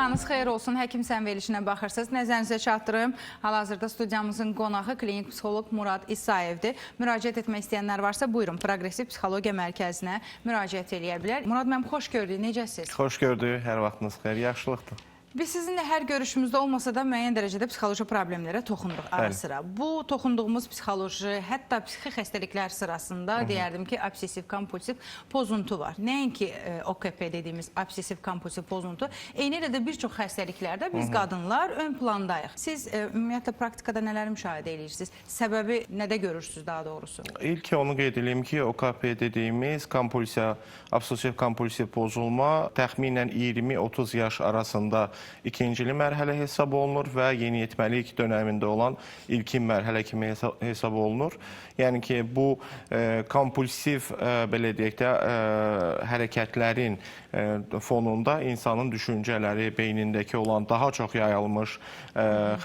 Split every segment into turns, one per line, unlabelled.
Sabahınız xeyir olsun. Həkim sən verilişinə baxırsınız. Nəzərinizə çatdırım. Hal-hazırda studiyamızın qonağı klinik psixoloq Murad İsayevdir. Müraciət etmək istəyənlər varsa, buyurun, Progressiv Psixologiya Mərkəzinə müraciət eləyə bilər. Murad müəllim, xoş gördük. Necəsiz?
Xoş gördük. Hər vaxtınız xeyir. Yaxşılıqdır.
Biz sizinlə hər görüşümüzdə olmasa da müəyyən dərəcədə psixoloji problemlərə toxunuruq ara sıra. Bu toxunduğumuz psixoloji, hətta psixi xəstəliklər sırasında deyərdim ki, obsessiv kompulsiv pozuntu var. Nəinki OKP dediyimiz obsessiv kompulsiv pozuntu, eyni elə də bir çox xəstəliklərdə biz qadınlar ön plandayıq. Siz ümumiyyətlə praktikada nələr müşahidə edirsiniz? Səbəbi nədə görürsüz daha doğrusu?
İlk onu qeyd edeyim ki, OKP dediyimiz kompulsiya, obsessiv kompulsiv pozulma təxminən 20-30 yaş arasında ikincili mərhələ hesab olunur və yeniyetməlik dönəmində olan ilkin mərhələ kimi hesab olunur. Yəni ki, bu kompulsiv belə deyək də hərəkətlərin fonunda insanın düşüncələri, beynindəki olan daha çox yayılmış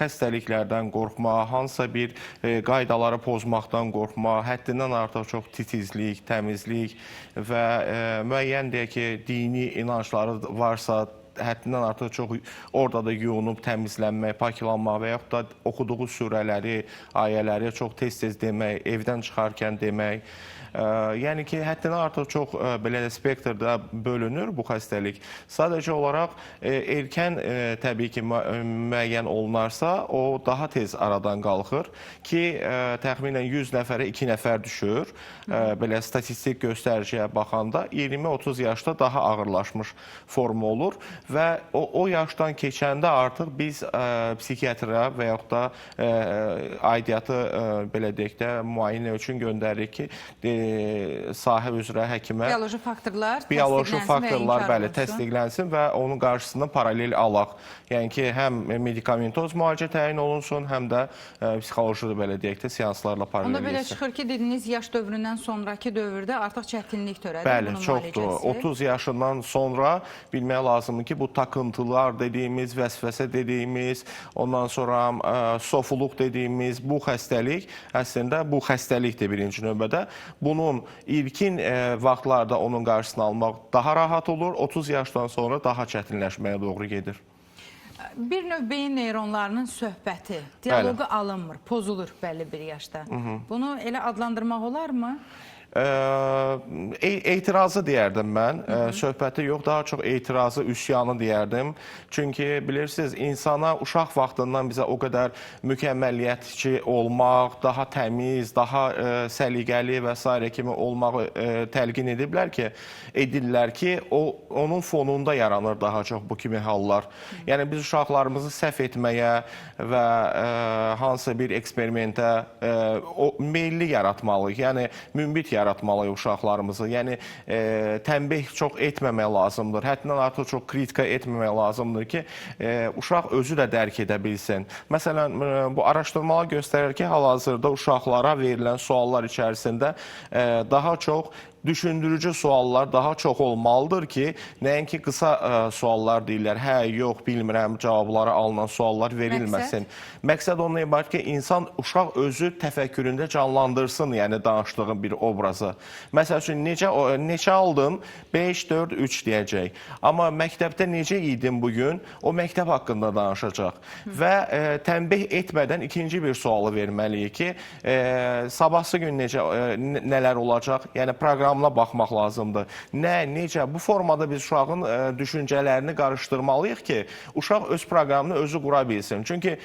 xəstəliklərdən qorxma, hansısa bir qaydaları pozmaqdan qorxma, həddindən artıq çox titizlik, təmizlik və müəyyən deyək ki, dini inancları varsa həddindən artıq çox orada da yuyunub təmizlənmək, paklanmaq və yaxud da oxuduğu surələri, ayələri çox tez-tez demək, evdən çıxarkən demək. Yəni ki, həddindən artıq çox belə də spektrdə bölünür bu xəstəlik. Sadəcə olaraq erkən təbii ki, müəyyən olunarsa, o daha tez aradan qalxır ki, təxminən 100 nəfərə 2 nəfər düşür. Belə statistik göstəriciyə baxanda 20-30 yaşda daha ağırlaşmış forma olur və o yaşdan keçəndə artıq biz psixiatra və yaxud da aidiyyatı belə deyək də müayinə üçün göndəririk ki, sahə üzrə həkimə
Bioloji faktorlar
bioloji
təsdiqlənsin və
faktorlar
inkar
bəli
olunsun.
Təsdiqlənsin və onun qarşısını paralel alaq. Yəni ki, həm medikamentoz müalicə təyin olunsun, həm də psixoloji belə deyək də seanslarla paralel
Onda belə
getsin.
çıxır ki, dediyiniz yaş dövründən sonrakı dövrdə artıq çətinlik törədir
Bəli,
bunun
çoxdur.
müalicəsi.
30 yaşından sonra bilmək lazımdır ki, bu takıntılar dediyimiz, vəsvəsə dediyimiz, ondan sonra sofuluq dediyimiz bu xəstəlik əslində bu xəstəlikdir birinci növbədə. Bunun ilkin vaxtlarda onun qarşısını almaq daha rahat olur. 30 yaşdan sonra daha çətinləşməyə doğru gedir.
Bir növ beyin neyronlarının söhbəti, dialoqu alınmır, pozulur bəlli bir yaşda. Bunu elə adlandırmaq olarmı?
Etirazı deyərdim mən. Söhbəti yox, daha çox etirazı, üsyanı deyərdim. Çünki bilirsiniz, insana uşaq vaxtından bizə o qədər mükəmməliyyətçi olmaq, daha təmiz, daha səliqəli və sairə kimi olmağı təlqin ediblər ki, edirlər ki, onun fonunda yaranır daha çox bu kimi hallar. Yəni biz uşaqlarımızı səhv etməyə və hansısa bir eksperimentə o meyilli yaratmalıyıq. Yəni münbit yaratmalıyıq uşaqlarımızı. Yəni tənbih çox etməmək lazımdır. Həddindən artıq çox kritika etməmək lazımdır ki, uşaq özü də dərk edə bilsin. Məsələn, bu araşdırmalar göstərir ki, hal-hazırda uşaqlara verilən suallar içərisində daha çox düşündürücü suallar daha çox olmalıdır ki, nəinki qısa suallar deyirlər, hə, yox, bilmirəm cavabları alınan suallar verilməsin. Məqsəd ondan ibarət ki, insan, uşaq özü təfəkküründə canlandırsın, yəni danışdığı bir obrazı. Məsəl üçün, neçə aldın? 5, 4, 3 deyəcək. Amma məktəbdə necə idin bugün? O məktəb haqqında danışacaq. Və tənbih etmədən ikinci bir sualı verməliyik ki, sabahsı gün necə nələr olacaq? Yəni proqramına baxmaq lazımdır. Nə, necə? Bu formada biz uşağın düşüncələrini qarışdırmalıyıq ki, uşaq öz proqramını özü qura bilsin. Çünki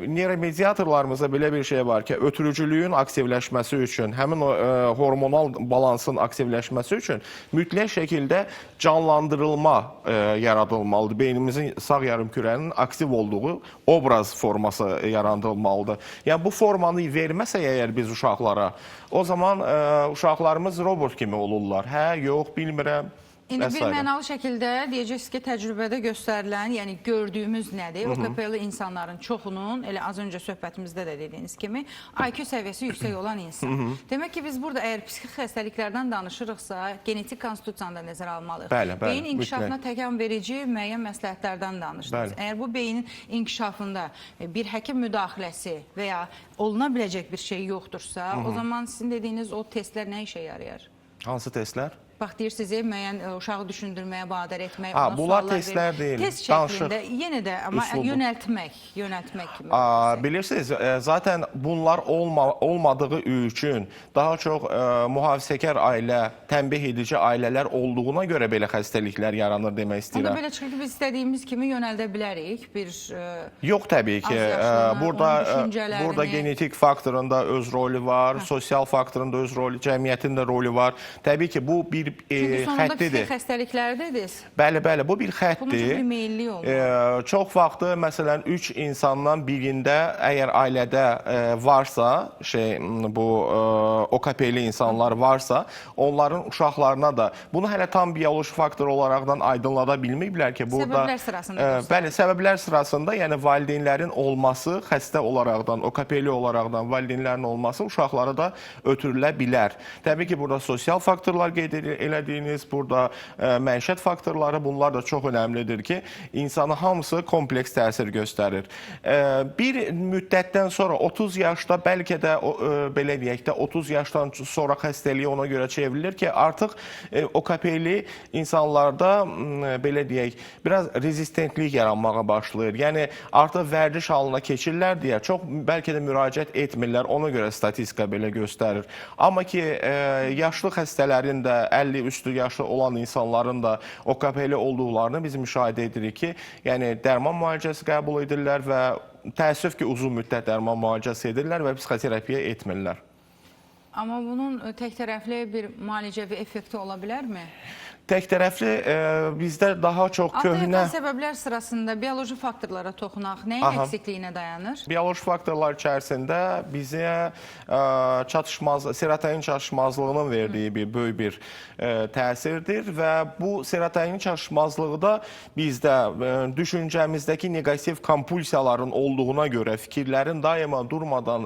neyromediatorlarımızda belə bir şey var ki, ötürücülüyün aktivləşməsi üçün, həmin o hormonal balansın aktivləşməsi üçün mütləq şəkildə canlandırılma yaradılmalıdır. Beynimizin sağ yarımkürənin aktiv olduğu obraz forması yaradılmalıdır. Yəni bu formanı verməsək əgər biz uşaqlara, o zaman uşaqlarımız robot kimi olurlar. Hə, yox, bilmirəm.
İndi
və
bir
sairə.
mənalı şəkildə deyəcəksiniz ki, təcrübədə göstərilən, yəni gördüyümüz nədir? OKP-li insanların çoxunun, elə az öncə söhbətimizdə də dediyiniz kimi, IQ səviyyəsi yüksək olan insan. Demək ki, biz burada əgər psixi xəstəliklərdən danışırıqsa, genetik konstitusiyanı da nəzərə almalıyıq.
Bəli, bəli,
Beyin inkişafına təkan verici müəyyən məsləhətlərdən danışdınız. Əgər bu beynin inkişafında bir həkim müdaxiləsi və ya oluna biləcək bir şey yoxdursa, o zaman sizin dediyiniz o testlər nə işə yarayar?
Hansı testlər?
Bax deyirsiniz, müəyyən uşağı düşündürməyə vadar etmək,
Ha,
ona
bunlar
suallar
testlər
vermək.
deyil,
Test
danışıq
şəklində yenə də amma
üslubu.
yönəltmək kimi.
Bilirsiniz, zaten bunlar olmadığı üçün daha çox mühafizəkar ailə, tənbih edici ailələr olduğuna görə belə xəstəliklər yaranır demək
Onda
istəyirəm.
belə çıxır ki, biz istədiyimiz kimi yönəldə bilərik bir
Yox, təbii ki.
Az yaşlını,
Burada
onun düşüncələrini.
burada genetik faktorun da öz rolü var, sosial faktorun da öz rolü, cəmiyyətin də rolü var. Təbii ki, bu bir
Çünki sonunda
xəttidir.
psixi xəstəliklər dediniz.
Bəli, bəli, bu bir xəttdir.
Bunun üçün bir meyillik olmalı.
Çox vaxtı məsələn 3 insandan birində əgər ailədə varsa, bu OKP-li insanlar varsa, onların uşaqlarına da bunu hələ tam bioloji faktor olaraqdan aydınlada bilməyiblər ki, burada
Səbəblər sırasında göstərir.
Bəli, səbəblər sırasında, yəni valideynlərin olması, xəstə olaraqdan, OKP-li olaraqdan valideynlərin olması uşaqlara da ötürülə bilər. Təbii ki, burada sosial faktorlar qeyd elədiyiniz, burada məişət faktorları, bunlar da çox önəmlidir ki, insana hamısı kompleks təsir göstərir. Bir müddətdən sonra 30 yaşda bəlkə də belə deyək də 30 yaşdan sonra xəstəliyi ona görə çevrilir ki, artıq OKP-li insanlarda belə deyək, biraz rezistentlik yaranmağa başlayır. Yəni artıq vərdiş halına keçirlər deyə çox bəlkə də müraciət etmirlər. Ona görə statistika belə göstərir. Amma ki yaşlı xəstələrin də 50 üstü yaşlı olan insanların da OKP-li olduqlarını biz müşahidə edirik ki, yəni dərman müalicəsi qəbul edirlər və təəssüf ki, uzun müddət dərman müalicəsi edirlər və psixoterapiya etmirlər.
Amma bunun tək tərəfli bir müalicəvi effekti ola bilərmi?
Tək tərəfli bizdə daha çox
Altta
köhnə
yatan səbəblər sırasında bioloji faktorlara toxunaq nəyin əksikliyinə dayanır?
Bioloji faktorlar içərisində bizə serotonin çatışmazlığının verdiyi bir böyük bir təsirdir və bu serotonin çatışmazlığı da bizdə düşüncəmizdəki neqativ kompulsiyaların olduğuna görə, fikirlərin daima durmadan,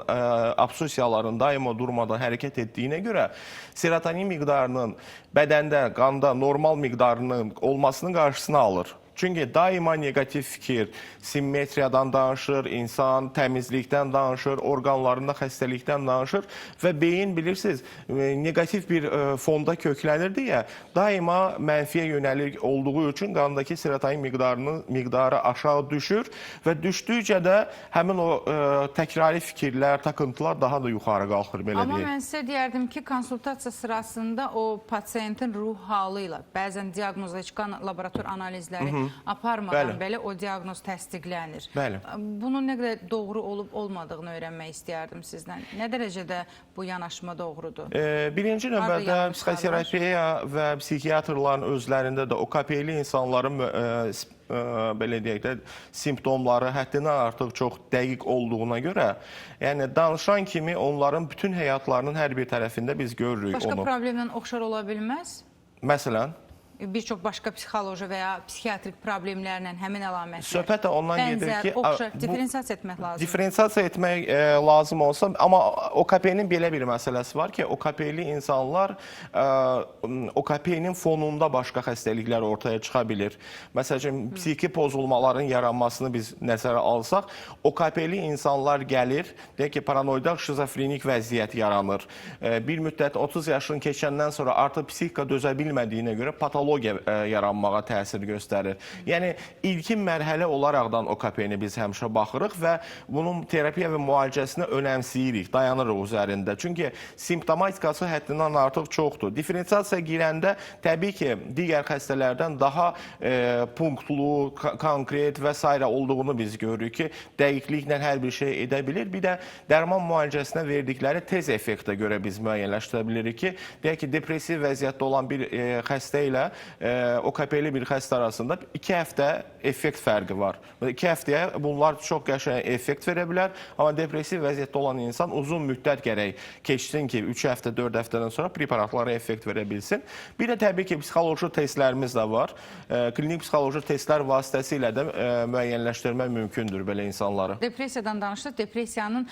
obsessiyaların daima durmadan hərəkət etdiyinə görə serotonin miqdarının bədəndə, qanda normal miqdarının olmasının qarşısını alır. Çünki daima neqativ fikir, simmetriyadan danışır, insan təmizlikdən danışır, orqanlarında xəstəlikdən danışır və beyin bilirsiniz, neqativ bir fonda köklənir deyə daima mənfiyə yönəlik olduğu üçün qandakı serotonin miqdarı aşağı düşür və düşdükcə də həmin o təkrari fikirlər, takıntılar daha da yuxarı qalxır, belə
Amma
deyək.
mən sizə deyərdim ki, konsultasiya sırasında o pasiyentin ruh halı ilə bəzən diaqnozla heç qan laborator analizləri aparmadan
Bəli.
belə o diaqnoz təsdiqlənir.
Bəli.
Bunun nə qədər doğru olub olmadığını öyrənmək istəyərdim sizdən. Nə dərəcədə bu yanaşma doğrudur?
Birinci növbədə
yanlışlar
psixoterapiya və psixiatrların özlərində də OKP-li insanların belə deyək də simptomları həddindən artıq çox dəqiq olduğuna görə, yəni danışan kimi onların bütün həyatlarının hər bir tərəfində biz görürük
Başqa
onu.
problemlə oxşar ola bilməz?
Məsələn,
Bir çox başqa psixoloji və ya psixiatrik problemlərlə həmin əlamətlər.
Söhbət də ondan gedir
bənzər,
ki,
oxşar, diferensiasiya etmək lazımdır.
Diferensiasiya etmək lazım olsa, amma OKP-nin belə bir məsələsi var ki, OKP-li insanlar OKP-nin fonunda başqa xəstəliklər ortaya çıxa bilir. Məsəl üçün, psixi pozulmaların yaranmasını biz nəzərə alsaq, OKP-li insanlar gəlir, deyək ki, paranoidal şizofrenik vəziyyət yaranır. Bir müddət 30 yaşın keçəndən sonra artıq psixika dözə bilmədiyinə görə patologiya yaranmağa təsir göstərir. Yəni, ilkin mərhələ olaraqdan OKP-ni biz həmişə baxırıq və bunun terapiya və müalicəsini önəmsiyirik, dayanırıq üzərində. Çünki simptomatikası həddindən artıq çoxdur. Diferensiasiya girəndə təbii ki, digər xəstələrdən daha punktlu, konkret və s. olduğunu biz görürük ki, dəqiqliklə hər bir şey edə bilir. Bir də dərman müalicəsinə verdikləri tez effektə görə biz müəyyənləşdirə bilirik ki, deyək ki, depressiv vəziyyətdə olan bir xəstə ilə OKP-li bir xəstə arasında 2 həftə effekt fərqi var. 2 həftəyə bunlar çox qəşəng effekt verə bilər, amma depressiv vəziyyətdə olan insan uzun müddət gərək keçsin ki, 3 həftə, 4 həftədən sonra preparatlara effekt verə bilsin. Bir də təbii ki, psixoloji testlərimiz də var. Klinik psixoloji testlər vasitəsilə də müəyyənləşdirmək mümkündür belə insanları.
Depressiyadan danışdıq. Depressiyanın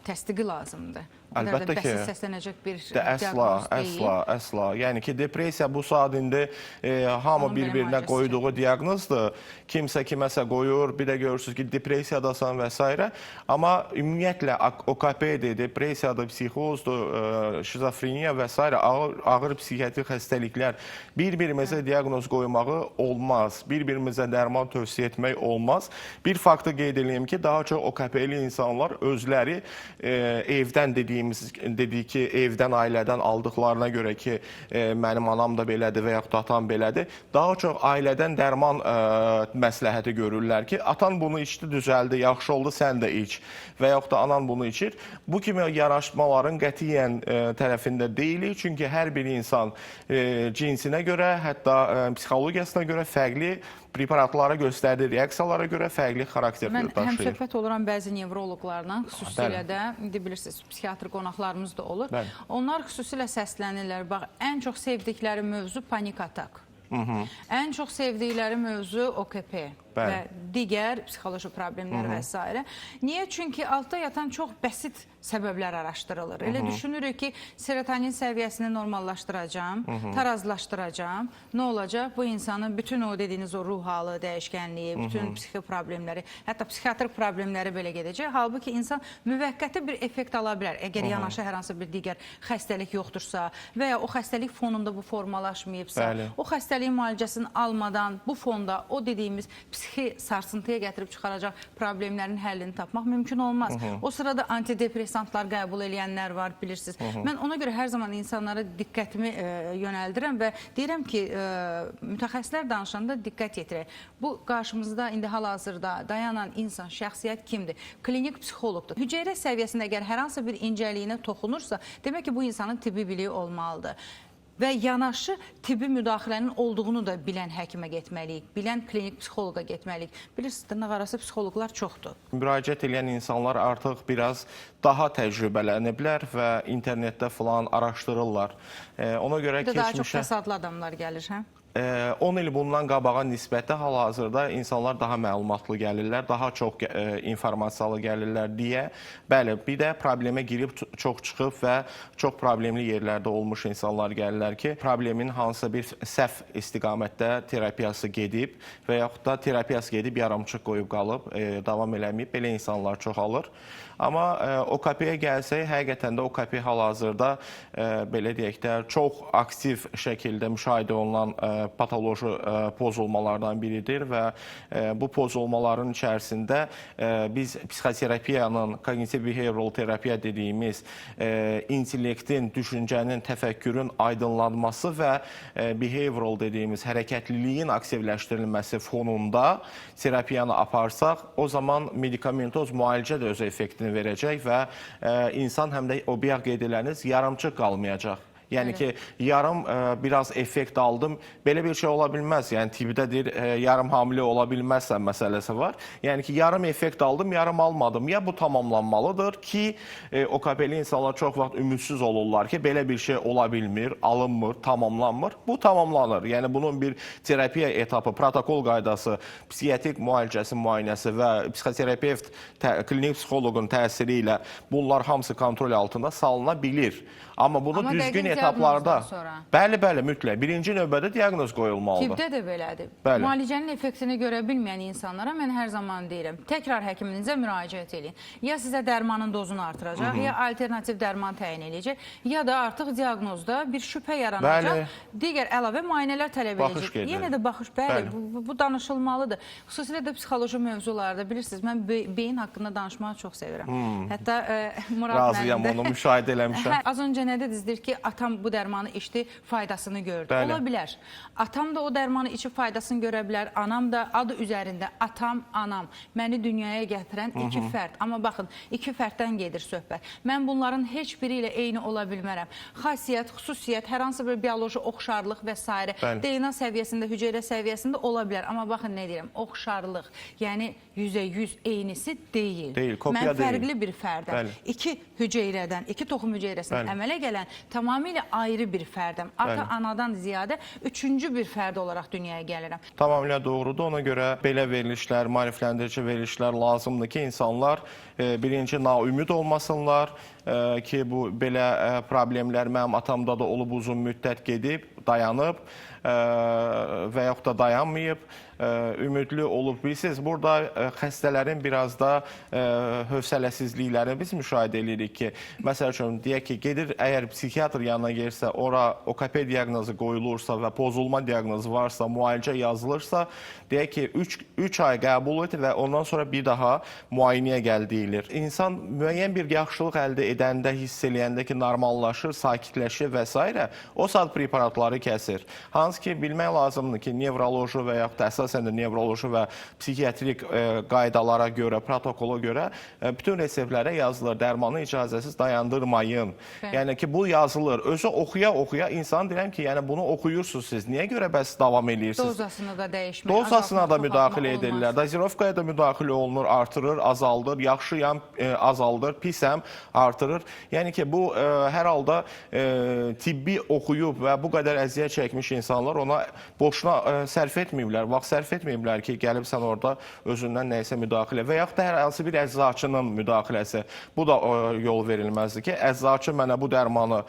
təsdiqi lazımdır. O qədər də
Əlbəttə ki.
bəsit səslənəcək bir
Də əsla,
diaqnoz deyil.
əsla, əsla. Yəni ki, depressiya bu saat indi hamı
Onun belə
bir-birinə
müalicəsi
qoyduğu diaqnozdur. Kimsə kiməsə qoyur, bir də görürsüz ki, depressiyadasan və s. Amma ümumiyyətlə OKP-dir, depressiyadır, psixozdur, şizofreniya və s. Ağır, ağır psixiatrik xəstəliklər bir-birimizə diaqnoz qoymağı olmaz. Bir-birimizə dərman tövsiyə etmək olmaz. Bir faktı qeyd eləyim ki, daha çox OKP-li insanlar özləri evdən dedik ki, evdən, ailədən aldıqlarına görə ki, mənim anam da belədir və yaxud da atam belədir. Daha çox ailədən dərman məsləhəti görürlər ki, atan bunu içdi, düzəldi, yaxşı oldu, sən də iç və yaxud da anan bunu içir. Bu kimi yaraşmaların qətiyyən tərəfində deyilik, çünki hər bir insan cinsinə görə, hətta psixologiyasına görə fərqli preparatlara göstərdiyi reaksiyalara görə fərqli xarakter
Mən
daşıyır.
həmsöhbət oluram bəzi nevroloqlarla, xüsusilə də indi bilirsiniz, psixiatr qonaqlarımız da olur.
Bəli.
Onlar xüsusilə səslənirlər. Bax, ən çox sevdikləri mövzu panik atak. Ən çox sevdikləri mövzu OKP
Bəli.
və digər psixoloji problemlər və s. Niyə? Çünki altda yatan çox bəsit səbəblər araşdırılır. Elə düşünürük ki, serotonin səviyyəsini normallaşdıracağam, tarazlaşdıracağam. Nə olacaq? Bu insanın bütün o dediyiniz o ruh halı dəyişkənliyi, bütün psixi problemləri, hətta psixiatrik problemləri belə gedəcək. Halbuki insan müvəqqəti bir effekt ala bilər. Əgər yanaşı hər hansı bir digər xəstəlik yoxdursa və ya o xəstəlik fonunda bu formalaşmayıbsa,
Bəli.
o xəstəliyin müalicəsini almadan bu fonda o dediyimiz psixi sarsıntıya gətirib çıxaracaq problemlərin həllini tapmaq mümkün olmaz. O sırada antidepressantlar qəbul eləyənlər var, bilirsiniz. Mən ona görə hər zaman insanlara diqqətimi yönəldirəm və deyirəm ki, mütəxəssislər danışanda diqqət yetirək. Bu qarşımızda indi hal-hazırda dayanan insan, şəxsiyyət kimdir? Klinik psixoloqdur. Hüceyrə səviyyəsində əgər hər hansı bir incəliyinə toxunursa, demək ki, bu insanın tibbi biliyi olmalıdır. Və yanaşı tibbi müdaxilənin olduğunu da bilən həkimə getməliyik, bilən klinik psixoloqa getməliyik. Bilirsiniz, dırnaqarası psixoloqlar çoxdur.
Müraciət edən insanlar artıq biraz daha təcrübələniblər və internetdə filan araşdırırlar. Ona görə
Bir də daha çox
keçmişə
fəsadlı adamlar gəlir, hə?
10 il bundan qabağa nisbətdə hal-hazırda insanlar daha məlumatlı gəlirlər, daha çox informasiyalı gəlirlər deyə. Bəli, bir də problemə girib çox çıxıb və çox problemli yerlərdə olmuş insanlar gəlirlər ki, problemin hansısa bir səhv istiqamətdə terapiyası gedib və yaxud da terapiyası gedib yarımçıq qoyub qalıb, davam eləməyib. Belə insanlar çoxalır. Amma OKP-yə gəlsək, həqiqətən də OKP hal-hazırda belə deyək də çox aktiv şəkildə müşahidə olunan patoloji pozulmalardan biridir və bu pozulmaların içərisində biz psixoterapiyanın, kognitiv behavioral terapiya dediyimiz intellektin, düşüncənin, təfəkkürün aydınlanması və behavioral dediyimiz hərəkətliliyin aktivləşdirilməsi fonunda terapiyanı aparsaq, o zaman medikamentoz müalicə də öz effektini verəcək və insan həm də o bayaq qeyd elədiniz, yarımçıq qalmayacaq. Yəni ki, yarım biraz effekt aldım. Belə bir şey ola bilməz. Yəni tibbdə deyir, yarım hamilə ola bilməzsən məsələsi var. Yəni ki, yarım effekt aldım, yarım almadım. Ya bu tamamlanmalıdır ki, OKP-li insanlar çox vaxt ümidsiz olurlar ki, belə bir şey ola bilmir, alınmır, tamamlanmır. Bu tamamlanır. Yəni bunun bir terapiya etapı, protokol qaydası, psixiatrik müalicəsi, müayinəsi və psixoterapevt, klinik psixoloqun təsiri ilə bunlar hamısı kontrol altında salına bilir. Amma bunu
Amma
düzgün
dəqiq
etaplarda.
diaqnozdan sonra.
Bəli, bəli, mütləq. Birinci növbədə diaqnoz qoyulmalıdır.
Tibbdə də belədir.
Bəli.
Müalicənin effektini görə bilməyən insanlara mən hər zaman deyirəm, təkrar həkiminizə müraciət eləyin. Ya sizə dərmanın dozunu artıracaq, ya alternativ dərman təyin eləyəcək, ya da artıq diaqnozda bir şübhə yaranacaq.
Bəli.
Digər əlavə müayinələr tələb
Baxış
edəcək.
gedir.
Yenə də baxış, bəli,
Bəli.
bu danışılmalıdır. Xüsusilə də psixoloji mövzularda bilirsiniz, mən beyin haqqında danışmağı çox sevirəm. Hətta Murad
Razıyam,
müəllim də-
onu müşahidə eləmişəm.
Hə, az öncə nə dediniz? Deyir ki, atam bu dərmanı içdi, faydasını gördü.
Bəli.
Ola bilər. Atam da o dərmanı içib faydasını görə bilər. Anam da adı üzərində atam, anam. Məni dünyaya gətirən iki fərd. Amma baxın, iki fərddən gedir söhbət. Mən bunların heç biri ilə eyni ola bilmərəm. Xasiyyət, xüsusiyyət, hər hansı bir bioloji oxşarlıq və s.
Bəli.
DNA səviyyəsində, hüceyrə səviyyəsində ola bilər. Amma baxın nə deyirəm, oxşarlıq, yəni 100% eynisi deyil.
Deyil, kopya
Mən
deyil.
fərqli bir fərdəm.
Bəli.
İki hüceyrədən, iki toxum hüceyrəsindən
Bəli.
əmələ gələn tamamilə Tamamilə ayrı bir fərdəm. Ata-anadan ziyadə üçüncü bir fərd olaraq dünyaya gəlirəm.
Tamamilə doğrudur. Ona görə belə verilişlər, maarifləndirici verilişlər lazımdır ki, insanlar birinci naümid olmasınlar ki, bu belə problemlər mənim atamda da olub, uzun müddət gedib, dayanıb və yaxud da dayanmayıb, ümidli olub. Bilirsiniz, burada xəstələrin biraz da hövsələsizliklərini biz müşahidə edirik ki, məsəl üçün, deyək ki, gedir, əgər psixiatr yanına gelirsə, ora OKP diaqnozu qoyulursa və pozulma diaqnozu varsa, müalicə yazılırsa, deyək ki, 3 ay qəbul et və ondan sonra bir daha müayinəyə gəl deyilir. İnsan müəyyən bir yaxşılıq əldə edəndə, hiss eləyəndə ki, normallaşır, sakitləşir və s. o saat preparatları kəsir. Hansı ki, bilmək lazımdır ki, nevroloji və yaxud da əsasən də nevroloji və psixiatrik qaydalara görə, protokola görə bütün reseptlərə yazılır, dərmanı icazəsiz dayandırmayın.
Bəli.
Yəni ki, bu yazılır. Özü oxuya-oxuya insan deyirəm ki, yəni bunu oxuyursunuz siz. Niyə görə bəs davam eləyirsiniz?
Dozasını da dəyişmək,
Dozasına da
azaltmaq,
müdaxilə
çoxaltmaq
edirlər.
olmaz.
Dozirovkaya da müdaxilə olunur, artırır, azaldır, yaxşıyam azaldır, pisəm artırır. Yəni ki, bu hər halda tibbi oxuyub və bu qədər əziyyət çəkmiş insanlar ona boşuna sərf etməyiblər, vaxt sərf etməyiblər ki, gəlib sən orada özündən nəyisə müdaxilə və yaxud da hər hansı bir əczaçının müdaxiləsi. Bu da yol verilməzdir ki, əczaçı mənə bu dərmanı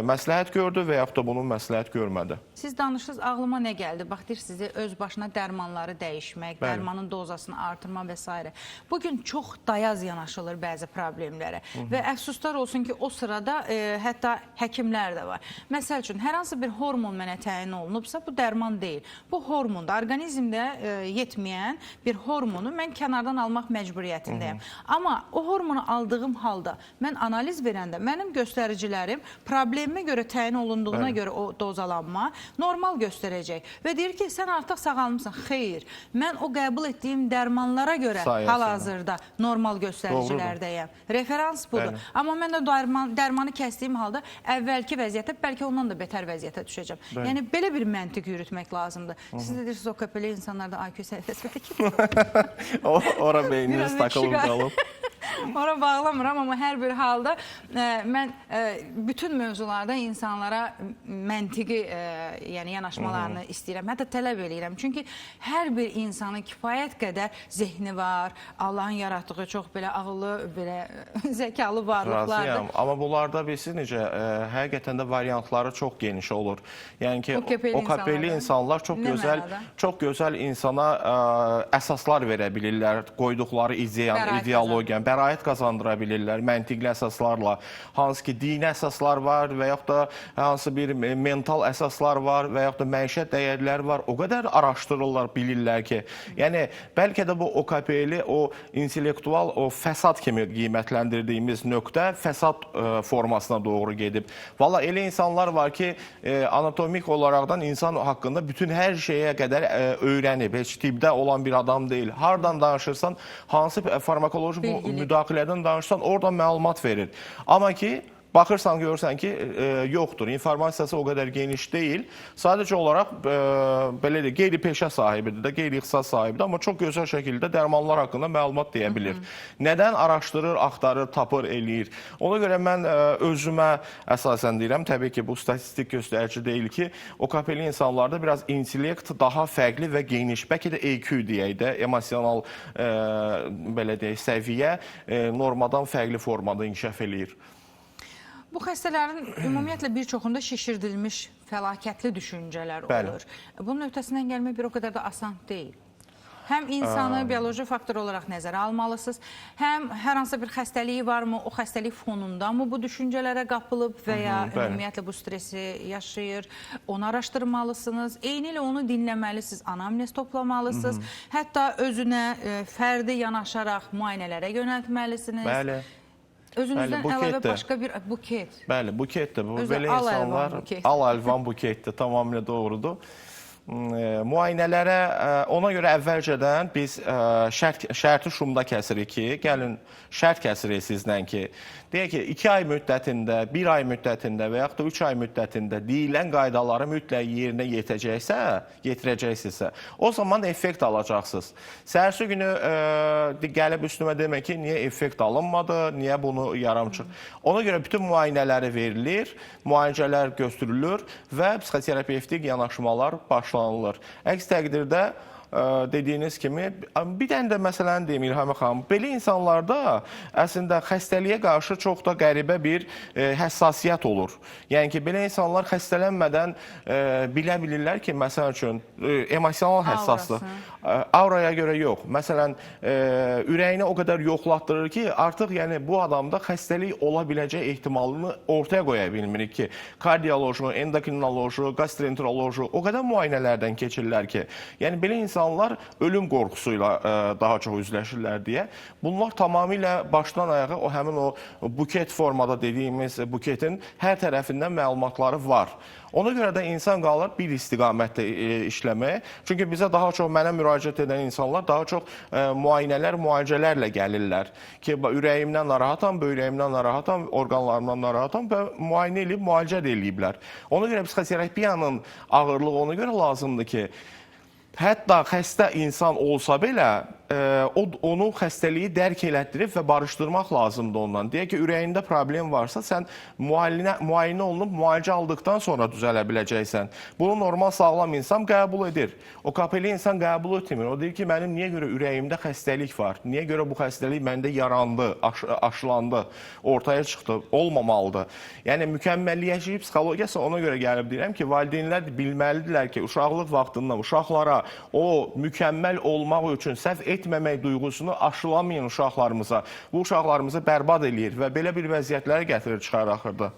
məsləhət gördü və yaxud da bunu məsləhət görmədi.
Siz danışdınız, ağlıma nə gəldi? Bax, deyir sizi öz başına dərmanları dəyişmək,
Bəli.
dərmanın dozasını artırma və s. Bugün çox dayaz yanaşılır bəzi problemlərə və əfsuslar olsun ki, o sırada hətta həkimlər də var. Məsəl üçün, hər hansı bir hormon mənə təyin olunubsa, bu dərman deyil. Bu hormonda, orqanizmdə yetməyən bir hormonu mən kənardan almaq məcburiyyətindəyəm. Amma o hormonu aldığım halda mən analiz verəndə mənim göstəricilərim problemimə görə təyin olunduğuna
Bəli.
görə o dozalanma normal göstərəcək və deyir ki, sən artıq sağalmısan. Xeyr, mən o qəbul etdiyim dərmanlara görə
Sayəsində.
hal-hazırda normal göstəricilərdəyəm. Referans budur.
Bəli.
Amma mən o dərmanı kəsdiyim halda əvvəlki vəziyyətə, bəlkə ondan da betər vəziyyətə düşəcəm.
Bəli.
Yəni belə bir məntiq yürütmək lazımdır. Siz də deyirsiniz, OKP-li insanlarda IQ səviyyəsi bəlkə
Ora beyniniz
Biraz da
takılıb
kişi
qalıb.
Ora bağlamıram, amma hər bir halda mən bütün mövzularda insanlara məntiqi yəni yanaşmalarını istəyirəm. Hətta tələb eləyirəm. Çünki hər bir insanın kifayət qədər zehni var. Allahın yaratdığı çox belə ağıllı, belə zəkalı varlıqlardır.
Razıyam. Amma bunlarda bilirsiniz necə, həqiqətən də variantları çox geniş olur. Yəni ki,
OKP-li
OKP-li
insanlarda.
insanlar çox
Nə
gözəl,
mənada?
çox gözəl insana əsaslar verə bilirlər, qoyduqları
Bəraət
ideologiya, bəraət qazandıra bilirlər məntiqli əsaslarla. Hansı ki, dini əsaslar var və yaxud da hansı bir mental əsaslar var və yaxud da məişət dəyərləri var. O qədər araşdırırlar, bilirlər ki, yəni bəlkə də bu OKP-li o intellektual, o fəsad kimi qiymətləndirdiyimiz nöqtə fəsad formasına doğru gedib. Valla elə insanlar var ki, anatomik olaraqdan insan haqqında bütün hər şeyə qədər öyrənib. Heç tibbdə olan bir adam deyil. Hardan danışırsan, hansı farmakoloji
Bilgili.
müdaxilədən danışsan, oradan məlumat verir. Amma ki, baxırsan, görürsən ki, yoxdur. İnformasiyası o qədər geniş deyil. Sadəcə olaraq belə deyək, qeyri-peşə sahibidir də, qeyri-ixtisas sahibidir, amma çox gözəl şəkildə dərmanlar haqqında məlumat deyə bilir. Nədən araşdırır, axtarır, tapır, eləyir. Ona görə mən özümə əsasən deyirəm, təbii ki, bu statistik göstərici deyil ki, OKP-li insanlarda biraz intellekt daha fərqli və geniş, bəlkə də EQ deyək də, emosional belə deyək, səviyyə normadan fərqli formada inkişaf eləyir.
Bu xəstələrin ümumiyyətlə bir çoxunda şişirdilmiş fəlakətli düşüncələr
Bəli.
olur. Bunun öhdəsindən gəlmək bir o qədər də asan deyil. Həm insanı bioloji faktor olaraq nəzərə almalısınız, həm hər hansı bir xəstəliyi varmı, o xəstəlik fonunda mı bu düşüncələrə qapılıb və ya
bəli.
ümumiyyətlə bu stresi yaşayır, onu araşdırmalısınız. Eyni ilə onu dinləməlisiniz, anamnez toplamalısınız. Hətta özünə fərdi yanaşaraq müayinələrə yönəltməlisiniz.
Bəli.
Özünüzdən
Bəli,
əlavə
buketdir.
başqa bir buket.
Bəli, buketdir. Bu
Özü
belə
al əlvan
insanlar
buket.
al əlvan buketdir, tamamilə doğrudur. Müayinələrə ona görə əvvəlcədən biz şərti şumda kəsirik ki, gəlin şərt kəsirik sizlə ki, deyək ki, 2 ay müddətində, 1 ay müddətində və yaxud da 3 ay müddətində deyilən qaydaları mütləq yerinə yetirəcəksinizsə, o zaman effekt alacaqsınız. Səhərsi günü gəlib üstümə demək ki, niyə effekt alınmadı, niyə bunu yaramçıq. Ona görə bütün müayinələri verilir, müalicələr götürülür və psixoterapevtik yanaşmalar başlanılır. Əks təqdirdə dediyiniz kimi, bir dənə də məsələni deyim İlhamə xanım, belə insanlarda əslində xəstəliyə qarşı çox da qəribə bir həssasiyyət olur. Yəni ki, belə insanlar xəstələnmədən bilə bilirlər ki, məsəl üçün emosional həssaslıq, auraya görə yox. Məsələn, ürəyini o qədər yoxlatdırır ki, artıq yəni bu adamda xəstəlik ola biləcək ehtimalını ortaya qoya bilmirik ki, kardioloji, endokrinoloji, gastroenteroloji o qədər müayinələrdən keçirlər ki, yəni belə insanlar ölüm qorxusu ilə daha çox üzləşirlər deyə. Bunlar tamamilə başdan ayağa o həmin o buket formada dediyimiz buketin hər tərəfindən məlumatları var. Ona görə də insan qalır bir istiqamətdə işləməyə. Çünki bizə daha çox mənə müraciət edən insanlar daha çox müayinələr, müalicələrlə gəlirlər ki, ürəyimdən narahatam, böyrəyimdən narahatam, orqanlarımdan narahatam və müayinə eləyib, müalicə də eləyiblər. Ona görə psixoterapiyanın ağırlığı ona görə lazımdır ki, hətta xəstə insan olsa belə, onu xəstəliyi dərk elətdirib və barışdırmaq lazımdır ondan. Deyək ki, ürəyində problem varsa, sən müayinə olunub, müalicə aldıqdan sonra düzələ biləcəksən. Bunu normal sağlam insan qəbul edir. O KPL insan qəbul etmir. O deyir ki, mənim niyə görə ürəyimdə xəstəlik var? Niyə görə bu xəstəlik məndə yarandı, aşılandı, ortaya çıxdı, olmamalıdır. Yəni, mükəmməliyyətçilik psixologiyası ona görə gəlib deyirəm ki, valideynlər bilməlidirlər ki, uşaqlıq vaxtından uşaqlara o mükəmməl olmaq üçün səhv etməmək duyğusunu aşılamayın uşaqlarımıza. Bu uşaqlarımızı bərbad eləyir və belə bir vəziyyətlərə gətirir çıxar axırda.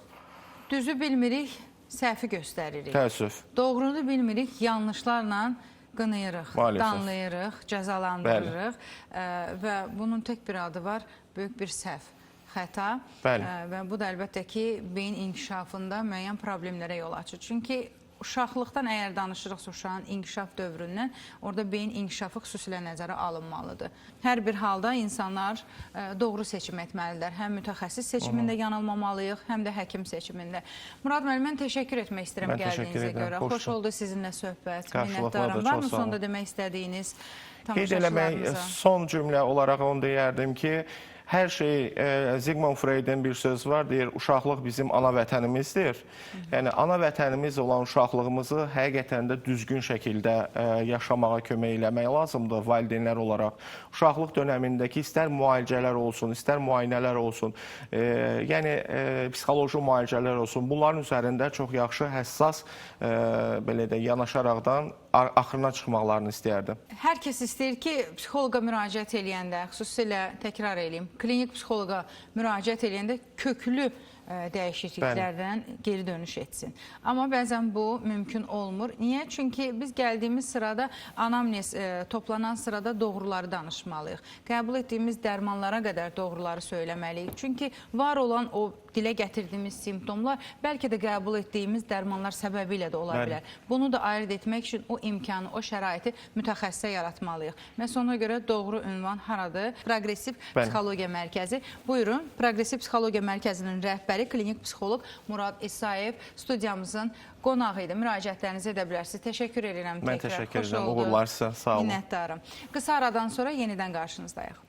Düzü bilmirik, səhvi göstəririk.
Təəssüf.
Doğrunu bilmirik, yanlışlarla qınayırıq,
Maalesef.
danlayırıq, cəzalandırırıq. Və bunun tək bir adı var, böyük bir səhv, xəta.
Bəli.
Və bu da əlbəttə ki, beyin inkişafında müəyyən problemlərə yol açır. Çünki uşaqlıqdan əgər danışırıqsa, uşağın inkişaf dövründən, orada beyin inkişafı xüsusilə nəzərə alınmalıdır. Hər bir halda insanlar doğru seçim etməlidirlər. Həm mütəxəssis seçimində yanılmamalıyıq, həm də həkim seçimində. Murad müəllim, mən təşəkkür etmək istəyirəm gəldiyinizə görə. Xoş oldu sizinlə söhbət. Minnətdaram. Var mı sonda demək istədiyiniz
Qeyd eləmək, son cümlə olaraq onu deyərdim ki, hər şey, Sigmund Freud'un bir sözü var, deyir, uşaqlıq bizim ana vətənimizdir. Yəni, ana vətənimiz olan uşaqlığımızı həqiqətən də düzgün şəkildə yaşamağa kömək eləmək lazımdır valideynlər olaraq. Uşaqlıq dönəmindəki istər müalicələr olsun, istər müayinələr olsun, yəni psixoloji müalicələr olsun, bunların üzərində çox yaxşı, həssas belə də yanaşaraqdan axırına çıxmaqlarını istəyərdim.
Hər kəs istəyir ki, psixoloqa müraciət eləyəndə, xüsusilə təkrar eləyim, klinik psixoloqa müraciət eləyəndə köklü dəyişikliklərdən geri dönüş etsin. Amma bəzən bu mümkün olmur. Niyə? Çünki biz gəldiyimiz sırada anamnez toplanan sırada doğruları danışmalıyıq. Qəbul etdiyimiz dərmanlara qədər doğruları söyləməliyik. Çünki var olan o dilə gətirdiyimiz simptomlar bəlkə də qəbul etdiyimiz dərmanlar səbəbilə də ola bilər. Bunu da ayırd etmək üçün o imkanı, o şəraiti mütəxəssisə yaratmalıyıq. Məhz ona görə doğru ünvan haradır? Progressiv Psixologiya Mərkəzi. Buyurun, Progressiv Psixologiya Mərkəzinin rəhbəri, klinik psixoloq Murad İsayev studiyamızın qonağı idi. Müraciətlərinizi edə bilərsiniz. Təşəkkür edirəm
təkrar. Mən təşəkkür edirəm. Uğurlar sizə. Sağ olun.
Minnətdarım. Qısa aradan sonra yenidən qarşınızdayıq.